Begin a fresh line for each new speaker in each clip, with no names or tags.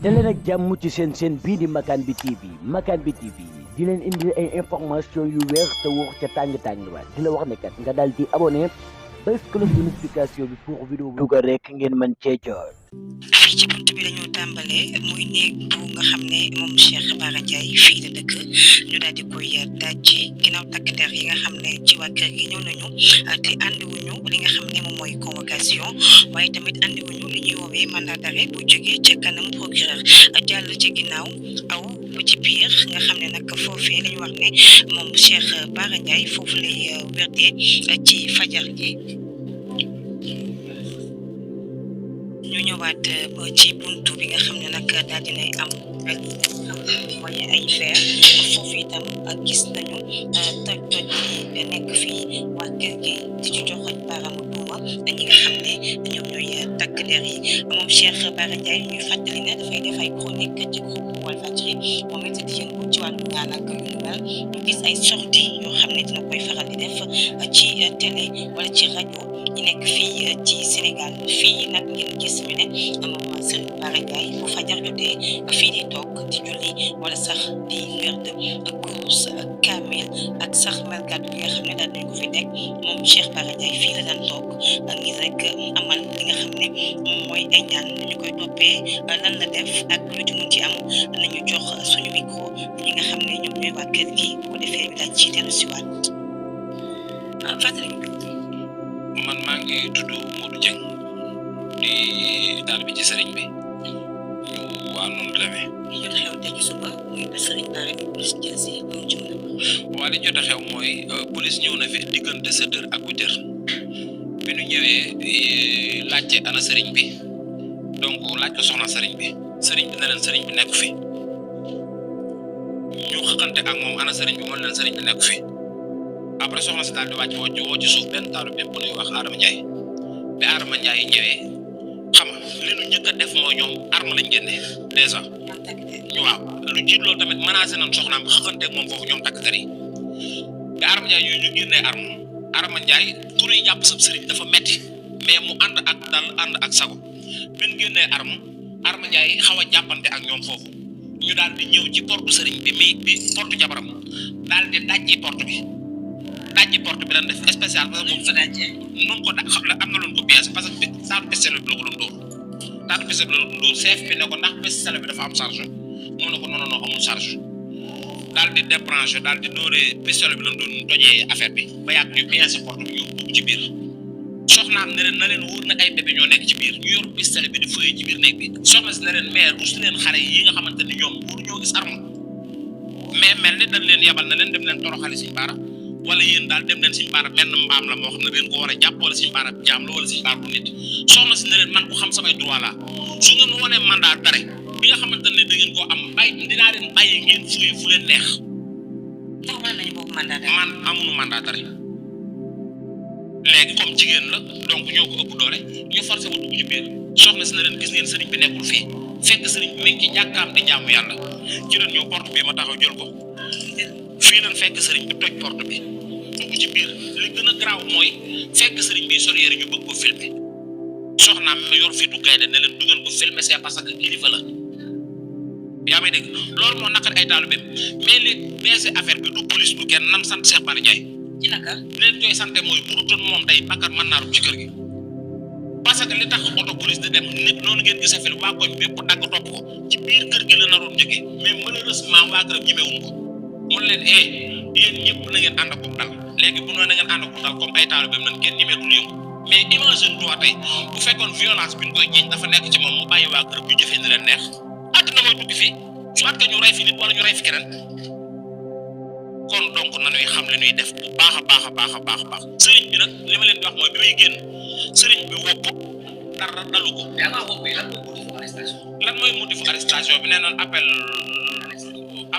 daleen ak jàmm ci seen bii di Makane bi TV Makane bi TV di leen indi ay information yu wér te wóor ca tàng ba di la wax ne kat nga daal di abonné bés cloche de notification bi pour vidéo bu dugal rek ngeen mën cee jot.
fii ci bunt bi lañu tàmbalee muy néeg bu nga xam ne moom Cheikh Bara Ndiaye fii la dëkk ñu daal di koy dajji ginnaaw takk der yi nga xam ne ci waa kër gi ñëw nañu te andiwuñu li nga xam ne moom mooy convocation waaye tamit andiwuñu li ñuy woowee mandat d'arrêt bu jógee ca kanam procureur jàll ci ginnaaw aw bu ci biir nga xam ne nag foofee lañu wax ne moom Cheikh Bara Ndiaye foofu lay werdee ci fajar gi. ñu ñëwaat ci buntu bi nga xam ne nag daal dinay am ak mooy ay fer foofu itam gis nañu toj yi nekk fii waa kër gi di ci joxoñ baaraamu tuuma ñi nga xam ne ñoom ñooy takk der yi moom Cheikh Bara Ndiaye ñuy fàttali ne dafay def ay chronique ci groupe Walfadjri moom it di yëngu ci wàllu ñaan ak yu ñu mel ñu gis ay sorties yoo xam ne dina koy faral di def ci télé wala ci rajo yi nekk fii ci Sénégal fii nag ngeen gis ñu ne moom Serigne Bara Ndiaye bu fajar jotee fii di toog di julli wala sax di werd kurus kaamil ak sax melkat bi nga xam ne daal nañ ko fi teg moom Cheikh Bara Ndiaye fii la daan toog ngir rek amal li nga xam ne moom mooy ay ñaan ñu koy toppee lan la def ak lu ci mun ci am nañu jox suñu micro ñi nga xam ne ñoom ñooy waa kër gi bu ko defee ñu daal ci dellu si waat fàttali
man maa ngi tudd Modou Dieng di daal bi ci sëriñ bi ñu waa noonu demee.
li jot xew tey ci suba muy sëriñ Bara bi police jël si ñu ci mën a.
waa li jot a xew mooy police ñëw na fi diggante 7h ak 8h bi ñu ñëwee laajte ana sëriñ bi donc laaj ko soxna sëriñ bi ne leen sëriñ bi nekk fi ñu xëqante ak moom ana sëriñ bi moo leen sëriñ bi nekk fi. après soxna si daal di wàcc woo ci suuf benn taalu bépp bu ñuy wax Adama Ndiaye bi Adama Ndiaye ñëwee xam nga li nu njëkk a def mooy ñoom arme lañ génnee dèjà ñu waaw lu jiit loolu tamit menacé nañ soxnaam bi xëqanteeg moom foofu ñoom takk der yi bi Adama Ndiaye yooyu ñu génnee arme Adama Ndiaye tur yi jàpp sab sëriñ dafa metti mais mu ànd ak dal ànd ak sago bi ñu génnee arme Adama Ndiaye xaw a jàppante ak ñoom foofu ñu daal di ñëw ci porte sëriñ bi bi porte jabaram daal di dajji porte bi dajji porte bi lan def spécial parce que moom sa dajjee noonu ko xam la am na loon ko pièce parce que taatu pistolet bi la ko doon dóor taatu pistolet bi la ko doon dóor chef bi ne ko ndax pistolet bi dafa am charge mu ne ko non amul charge daal di débranché daal di dóoree pistolet bi la doon tojee affaire bi ba yàgg ñu pièce porte bi ñu dugg ci biir soxnaam ne leen na leen wóor na ay bébé ñoo nekk ci biir ñu yor pistolet bi di fëyee ci biir néeg bi soxna si ne leen mais rus leen xale yi nga xamante ni ñoom wóor ñoo gis arme mais mel ni dañ leen yebal na leen dem leen toroxale Serigne Bara wala yéen daal dem leen Serigne Bara benn mbaam la moo xam ne leen ko war a jàpp wala Serigne Bara jaam la wala Serigne Bara bu nit soxna si ne leen man ku xam samay droit la su ngeen wanee mandat d'arrêt bi nga xamante ne da ngeen koo am dinaa leen bàyyi ngeen fuye fu leen neex.
ndax mën nañu boobu mandat d'arrêt.
man amuñu mandat d'arrêt léegi comme jigéen la donc ñoo ko ëpp doole ñu forcé wu dugg ci biir soxna si ne leen gis ngeen sëriñ bi nekkul fii fekk sëriñ bi mi ngi ci jàkkaam di jaamu yàlla ci leen ñëw porte bi ma taxaw jël ko. fii lañ fekk sëriñ bi toj porte bi dugg ci biir li gën a garaaw mooy fekk sëriñ bi sol yére ñu bëgg ko filmer soxnaam ma yor fi du gaynde ne leen dugal ko filmer c'est parce que kilifa la yaa may dégg loolu moo naqari ay taalibeem mais li beese affaire bi du police du kenn nan sant Cheikh Bara Ndiaye
ci naka
leen koy sante mooy bu rutoon moom day bakkar mën naa ci kër gi parce que li tax oto police di dem nit noonu ngeen gis affaire waa koñ bépp dagg topp ko ci biir kër gi la naroon jógee mais malheureusement waa këram ñemewuñ ko mun leen yéen ñëpp na ngeen ànd ak dal léegi bu noonu na ngeen ànd ak dal comme ay taalibeem nan kenn ñemeetul yëngu mais imagine toi tey bu fekkoon violence bi ñu koy jiiñ dafa nekk ci moom mu bàyyi waa këram ñu jëfee ni leen neex àddina mooy tukki fii soit que ñu rey fi nit wala ñu rey fi keneen kon donc nañuy xam li ñuy def bu baax a baax sëriñ bi nag li ma leen di wax mooy bi muy génn sëriñ bi wopp dara dalu ko. lan mooy motif arrestation bi nee naan appel à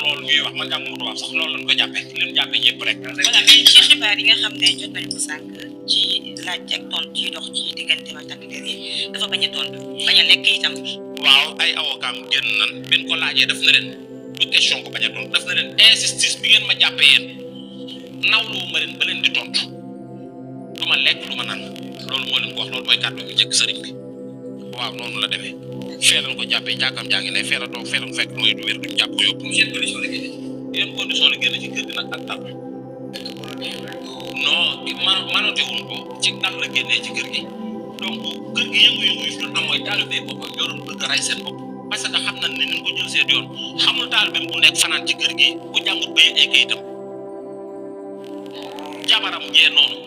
loolu ñuy wax man jàng mu tubaab sax loolu lañ ko jàppee li ñu jàppee ñëpp rek.
voilà mais ci xibaar yi nga xam ne jot nañu ko sànq ci laaj ak tontu yi dox ci diggante ak takk der yi dafa bañ a tontu bañ a lekk itam.
waaw ay avocat génn nan bi ñu ko laajee daf na leen du question ko bañ a tontu daf na leen injustice bi ngeen ma jàppee yéen nawlu ma leen ba leen di tontu du ma lekk du ma naan loolu moo leen ko wax loolu mooy kàddu gi njëkk sëriñ bi waaw noonu la demee. feelan ko jàppee jàkkam jàngi ne feela toog feelan fekk mooy du wér duñ jàpp ko yóbbu seen condition la génne yéen condition la génne ci kër gi nag ak dal non manote wuñ ko ci dal la génnee ci kër gi donc kër gi yëngu-yëngu yi fi am mooy taalibe boppam ñoo doon bëgg a rey seen bopp parce que xam nañ ne ni ko jël seen yoon xamul taalibe bu nekk fanaan ci kër gi bu jàngut bay ay kayitam jabaram jee noonu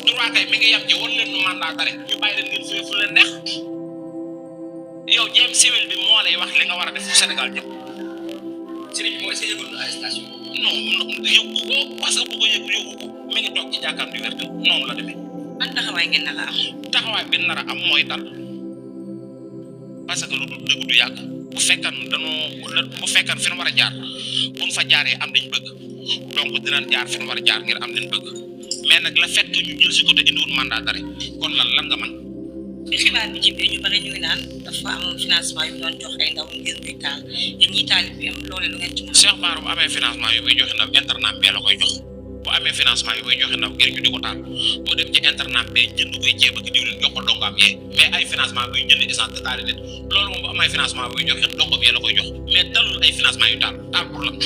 droit kay mi ngi yam ci won leen mandat d'arrêt ñu bàyyi leen ngeen fee fu leen neex yow jéem civil bi moo lay wax li nga war a def fu Sénégal jëm sëriñ bi mooy sa yëgul arrestation non yëgu ko parce que bu ko yëgu ko mi ngi toog ci jàkkaam di wérte noonu la demee
ban taxawaay ngeen nar a am
taxawaay bi nar a am mooy dal parce que lu dul dëgg du yàgg bu fekkan fi nu war a jaar buñ fa jaaree am liñ bëgg donc dinañ jaar fi nu war a jaar ngir am liñ bëgg mais nag la fait que ñu jël si ko te indiwul mandat d'arrêt kon lan nga man
bi xibaar bi jibee ñu bari ñu ngi naan dafa am financement yu doon jox ay ndaw ngir ñuy taal yéen ñiy taalibeem loolu lu ngeen ci mën
Cheikh Bara bu amee financement yu muy joxe ndaw internat bee la koy jox bu amee financement yu muy joxe ndaw ngir ñu di ko taal boo dem ci internat bee jënd koy ceeb ak diwlin jox ko dongaam yee mais ay financement buy jënd essence de taali nit loolu moom bu amee financement buy joxe dongaam yee la koy jox mais talul ay financement yu taal pour lan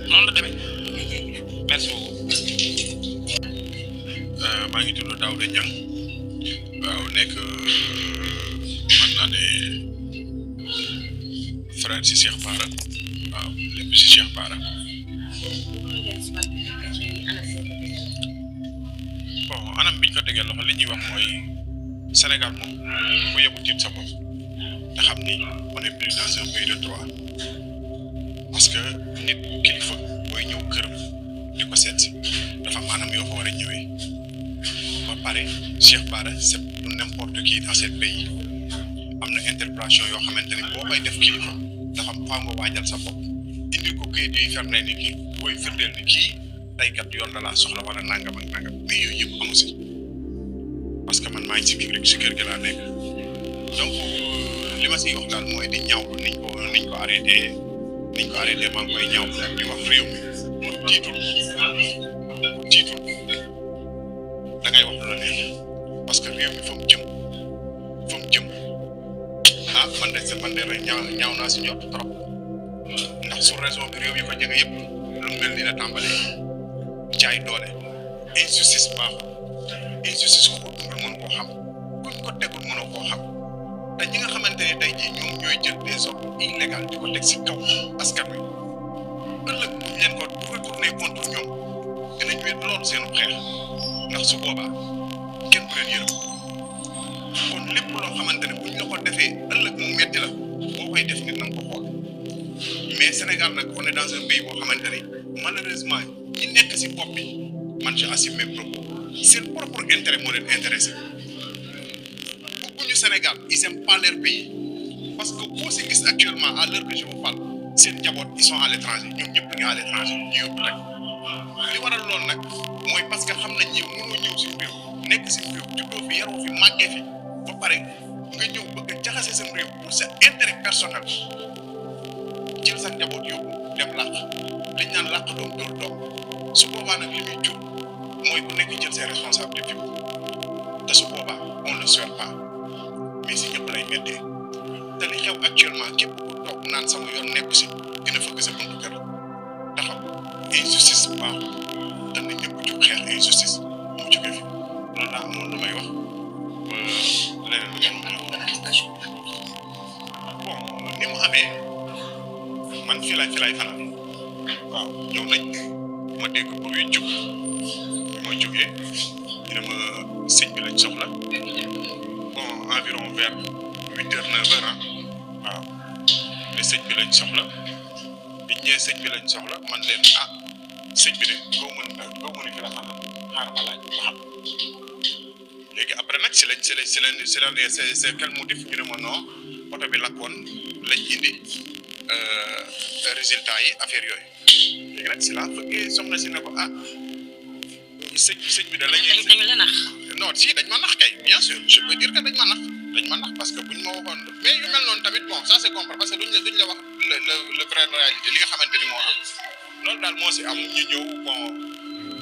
noonu la demee merci beaucoup
maa ngi tudd Daouda Niang waaw nekk mën naa ne frère si Cheikh Bara waaw lépp si Cheikh Bara bon anam biñ ko tegee loxo li ñuy wax mooy Sénégal moom ku yebu tiit sa bopp te xam ni on est plus dans un pays de droit parce que nit kilifa booy ñëw këram di ko seet si dafa am anam yoo fa war a ñëwee ba pare Cheikh Bara c'est n'importe qui dans ce pays am na interpellation yoo xamante ni boo koy def kilifa dafa am faa nga waajal sa bopp indi ko kayit yuy firndeel ni kii booy firndeel ni kii taykat yoon la laa soxla wala nangam ak nangam mais yooyu yëpp amu si parce que man maa ngi si biir rek si kër gi laa nekk donc li ma siy wax daal mooy di ñaawlu niñ ko arrêté maa ngi koy ñaawlu di wax réew mi tiitul da ngay wax lu la neex parce que réew mi fa mu jëm ah man de rek ñaaw naa si njort trop ndax su raison bi réew yi ko jege yëpp lu mel ni la tàmbalee jaay doole injustice baaxul injustice ko dundul mën koo xam kuñ ko tegul mënoo koo xam te ñi nga xamante ne tey jii ñoom ñooy jël des ordres illégaux di ko teg si kaw askan wi ëllëg buñ leen ko retourné contre ñoom dinañ wéet loolu seenu xeex ndax su boobaa kenn bu leen yërëm kon lépp loo xamante ne buñ la ko defee ëllëg mu metti la boo koy def nit na nga ko xool mais Sénégal nag on est dans un pays boo xamante ne malheureusement ñi nekk si bopp bi man je assume mes propos seen propre intérêt moo leen intéressé bëgguñu Sénégal ils aiment pas leur pays parce que boo si gis actuellement à l'heure que je vous parle seen njaboot ils sont à l'étranger ñoom ñëpp ngi à l'étranger ñu yóbbu rek li waral loolu nag mooy parce que xam nañ ñi mënoo ñëw si réew nekk si réew juddoo fi yaroo fi màggee fi ba pare nga ñëw bëgg a jaxase sa réew pour sa intérêt personnel jël sa njaboot yóbbu dem làq liñ naan làq doom dóor doom su boobaa nag li muy jur mooy ku nekk jël ses responsabilités te su boobaa on ne souhaite pas mais si ñëpp lay méttee te li xew actuellement képp ku toog naan sama yoon nekku si dina fëgg sa buntu kër taxaw injustice baaxul te nit ñëpp jóg xeex injustice mu jóge fi loolu laa amoon lu may wax ba leneen lu bon ni mu amee man fii laay fanaan waaw ñëw nañ ma dégg pour yu jóg bi ma jógee ñu ne ma sëñ bi lañ soxla bon environ vers 8h 9h waaw mais sëñ bi lañ soxla biñ ñëwee sëñ bi lañ soxla man leen sëñ bi de goo mën fi la xam xaaral ma laaj ba xam léegi après nag si lañ c'est quel motif ñu ne ma non oto bi lakkoon lañ indi résultat yi affaire yooyu léegi nag si laa fëggee soxna si ne ko sëñ bi da la ñuy
dañu la nax
non si dañ ma nax kay bien sûr je peux dire que dañ ma nax parce que buñ ma waxoon mais yu mel noonu tamit bon ça c'est compris parce que duñ la wax le vrai réalité li nga xamante ni moo am loolu daal moo si am ñu ñëw bon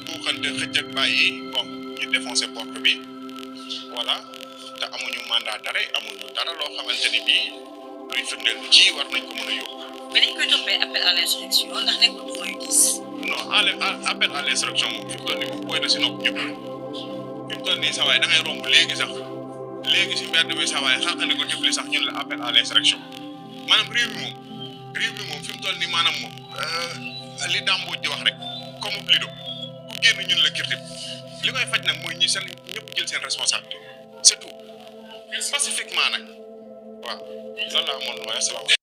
buuxante xëcc ak bàyyi bon ñu défoncé porte bi voilà te amuñu mandat d'arrêt amuñu dara loo xamante ni bii luy firndeel ci war nañ ko mën a yóbbu.
mais dañ koy toppee appel à l'insurrection ndax nekkul du koy gis.
non appel à l'insurrection moom fi mu toll nii moom booy na si nopp ñëpp fi mu toll nii sa waay da ngay romb léegi sax léegi si mbedd bi sa waay xàqandi ko tibli sax ñun la appel à l'insurrection maanaam réew mi moom fi mu toll nii maanaam moom li dàmboo di wax rek comme lido ku génn ñun la kirtib li koy faj nag mooy ñi seen ñëpp jël seen responsabilité c'est tout pacifiquement nag waaw loolu la amoon mooy asalaamaaleykum